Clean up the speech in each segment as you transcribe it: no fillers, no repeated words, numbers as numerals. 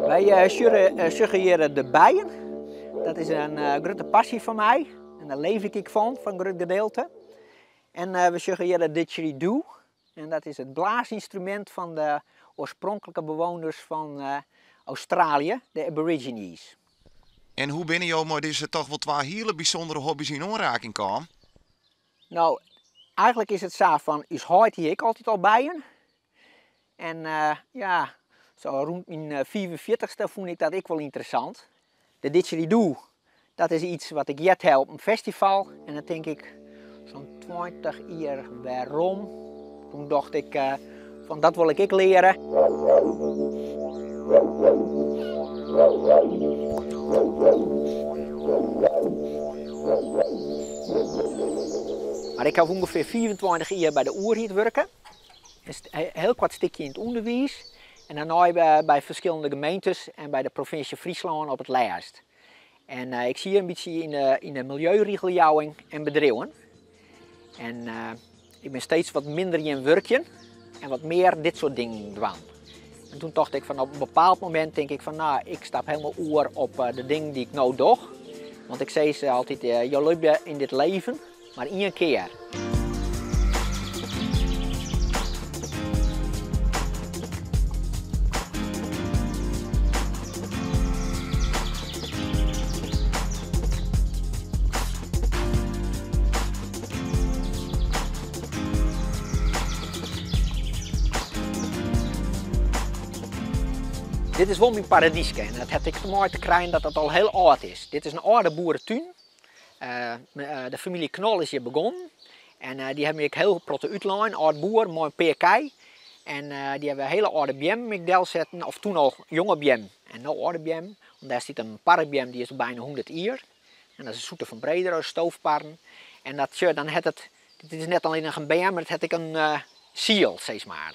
Wy sjogge hjir de bijen. Dat is in grutte passy fan my en dêr leef ik ek fan, foar in grut gedeelte. En we sjogge hjir de didgeridoo en dat is it blaasynstrumint fan de oarspronklike bewoners fan Australië, de Aborigines. En hoe binne jo mei dizze toch wol twa hiele bysûndere hobby's yn oanraking kaam? No, eigenlik is it sa fan ús heit hie ek altyd al bijen. En ja, sa rûn myn fiifenfjirtichste fûn ik dat ek wol ynteressant. De didgeridoo, dat is iets wat ik heard ha op in festival. En dan tink ik sa'n 20 jier werom. Toen dacht ik fan dat wol ik ek leare. Mar ik haw ûngefear 25 jier by de oerheid wurke. In hiel koart stikje yn it ûnderwiis en dêrnei by ferskillende gemeentes en by de provinsje Fryslân op it lêst. En ik siet in bytsje yn de miljeuregeljouwing en bedriuwen. En ik bin steeds wat minder jin wurkjen en wat mear dit soart dingen dwaan. En toen tocht ik fan op in bepaald momint tink ik fan nou, ik stap helemaal oer op de dingen dy't ik no doch. Want ik sis altyd, jo libje yn dit leven mar ien kear. Dit is wol myn paradyske en dat hat ek mei te krijen dat dat al hiel âld is. Dit is in âlde boeretún. De famylje Knol is hjir begûn en dy hawwe my ek hiel protte útlein, âld boer mei in pear kij. En dy hawwe hiele âlde beammen ek delsetten, of toen al jonge beammen en no âlde beammen. Want dêr stiet in parrebeam dy is al byna 100 jier. En dat is in soete fan Brederode, stoofparren. En dat, sjoch, dan hat it, it is net allinnich in beam, mar it hat ek in siel, sis mar.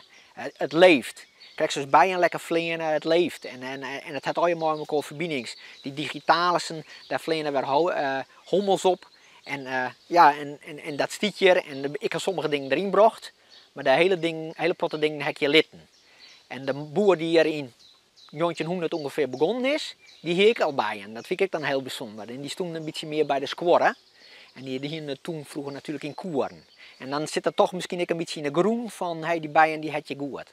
It leeft. Krekt sa as bijen lekker fleane, it leeft. En, en, en it hat allegear mei elkoar ferbinings. Dy digitalissen, dêr fleane wer hommels op. En, ja, en, en, en dat stiet hjir. En ik ha sommige dingen deryn brocht, mar de hiele, ding, hiele protte dingen ha ik hjir litten. En de boer dy't hjir yn 1900 ûngefear begûn is, dy hie ek al bijen. Dat fyn ik ek dan hiel bysûnder. En dy stoenen in bytsje mear by de skuorre. En dy hienen it toen froeger natuerlik yn koeren. En dan sit dat toch miskien ek in bytsje yn de grûn fan hey, dy bijen dy hat je goed.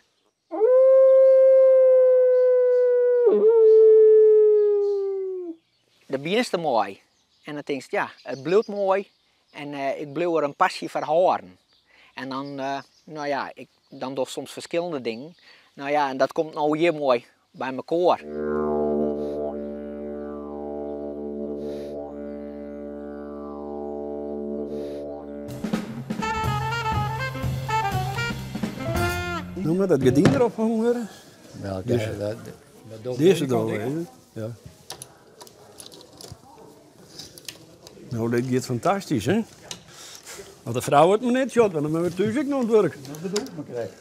De begjinst moai en dan tinkst ja, it bliuwt moai en ik bliuw der in passy foar hâlden. En dan, no ja, ik, dan doch soms ferskillende dingen. No ja, en dat komt no hjir moai by mekoar. No moat dat gerdyn derop hongen wurde. Ja, dat Dizze dan even. Ja. No, dit giet fantastysk, hè? Want de frou it mar net sjocht, want dan moatte we thús ek noch oan it wurk. Dat bedoel ik mar krekt.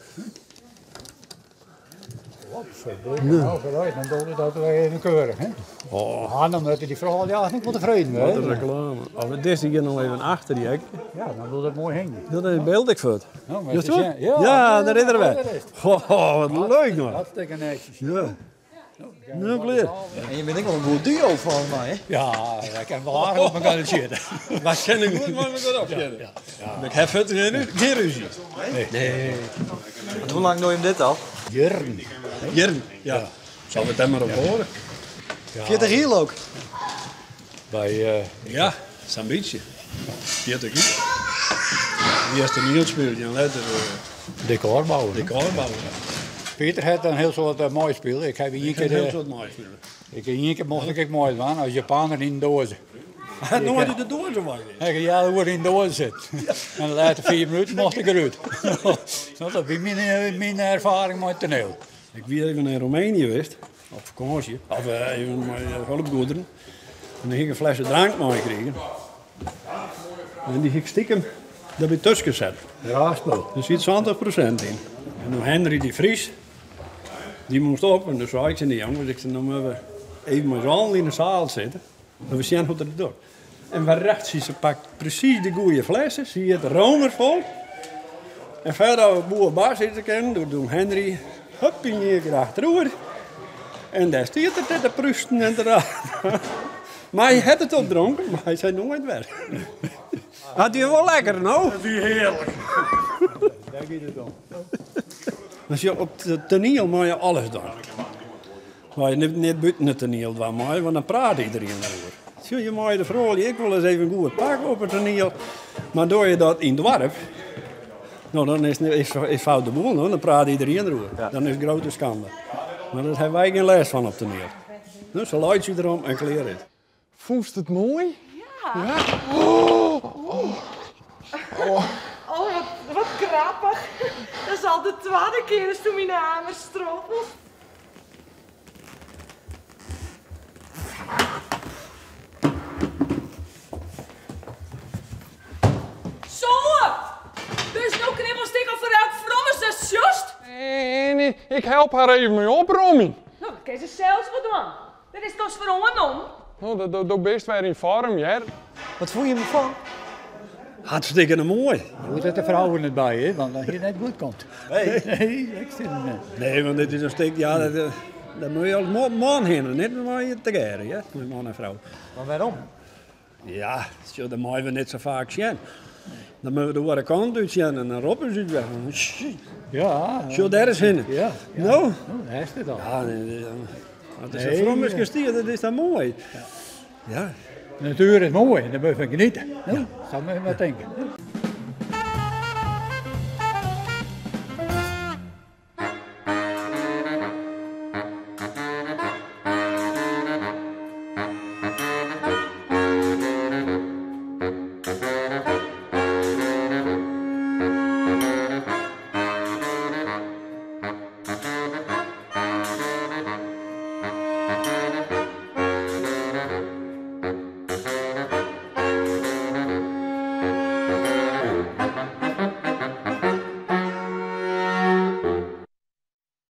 Nou, vooruit, dan doe ik dat weer even keurig, hè? Oh. Ah, dan moeten die vrouwen ja, ik wel tevreden Wat een hè? reclame. Of het is hier nog even achter die hek. Ja, dan wil dat mooi hangen. Dat is beeld ik voor. Nou, maar Just het is- zo? Ja, Ja, daar is er weer. daar is het. Goh, wat leuk man. Hartstikke netjes. Ja. Nou, klear. En je bent ook wel een goed duo volgens mij, hè? Ja, ik kan wel aardig op elkaar zitten. Wij kennen goed met elkaar opzetten. Ja, ja. Ik heb het geen ruzie. Nee. Want hoe lang doe je hem dit al? Jurn. Jurn, ja. Zal we het daar maar op horen? 40 hier ook. Bij, Ja, zo'n beetje. 40 hier. Wie is de Niels speelt, en later decor bouwen. decor bouwen. Peter had een heel soort mooi spelen. Ik heb één Ik heb keer, heel eh, soort mooi spelen. ik, één keer mocht ik mooi doen als Japaner in de doos. Hij had nooit in de doos was. Ik heb ja, hoe in de doos zit. En de laatste 4 minuten mocht ik eruit. Nou, dat is mijn ervaring met het toneel. Ik was even in Roemenië geweest, op vakantie, of even met hulpgoederen. En dan heb ik een flesje drank meegekregen. En die heb ik stiekem daarbij tussen gezet. Ja, spul. Er zit 20% in. En toen Henry die Vries, die moest op. En toen zei ik tegen die jongens, ik zei, nou moeten we even met z'n allen in de zaal zitten. En we zien hoe dat doet. En waar rechts ze pakt precies de goede flessen, zie je het romer vol. En verder boer Bas zitten kennen, door toen Henry Hup, yn ien kear achteroer. En dêr stiet er te prusten en te raten. Mar hy hat it opdronken, mar hy sei noait wer. It wie wol lekker, no? It wie hearlik. Dêr giet it om. Mar sjoch, op it toaniel meie je alles dwaan. Mar je net bûten it toaniel dwaan meie, want dan praat iderien deroer. Sjoch, je meie de froulju ek wolris even goed pakke op it toaniel, mar doar je dat yn it doarp, no dan is it fout de boel, no, dan praat iderien deroer. Dan is it grote skande. Mar dêr hawwe wy gjin lêst fan op it toaniel. No, se laitsje derom en klear is. Fûnst it moai? Ja. Ja? Oh, oh. Oh, wat, wat grappich. Dat is al de twadde kear datsto myn amer strompelst. Zo! Dus no knibbelst ek al foar elk frommes datst sjochst? Nee, ik help har even mei opromjen. No, dat kin se sels wol dwaan. Dêr is dochs foar oannommen? No, do bist wer yn foarm, hear. Wat fûn jim derfan? Hartstikke moai. Goed dat de frou der net by is, want dan hie it net goed komd. Nee. Nee, ik sit der net. Nee, want dit is in stik, ja, dat, dat moat je als man hinne, net mei je tegearre, ja, mei man en frou. Maar wêrom? Ja, sjoch, dat meie we net sa faak sjen. Dan moatte we de oare kant út sjen en dan roppe se ús wer. Ja. Sjoch, dêr is hinne. Ja. No? No, dêr is it al. Ja, nee, nee, dat is in frommeske stiet, dat is dan moai. Ja. De natuer is moai en dêr moat je fan genietsje. No, sa moat je mar tinke.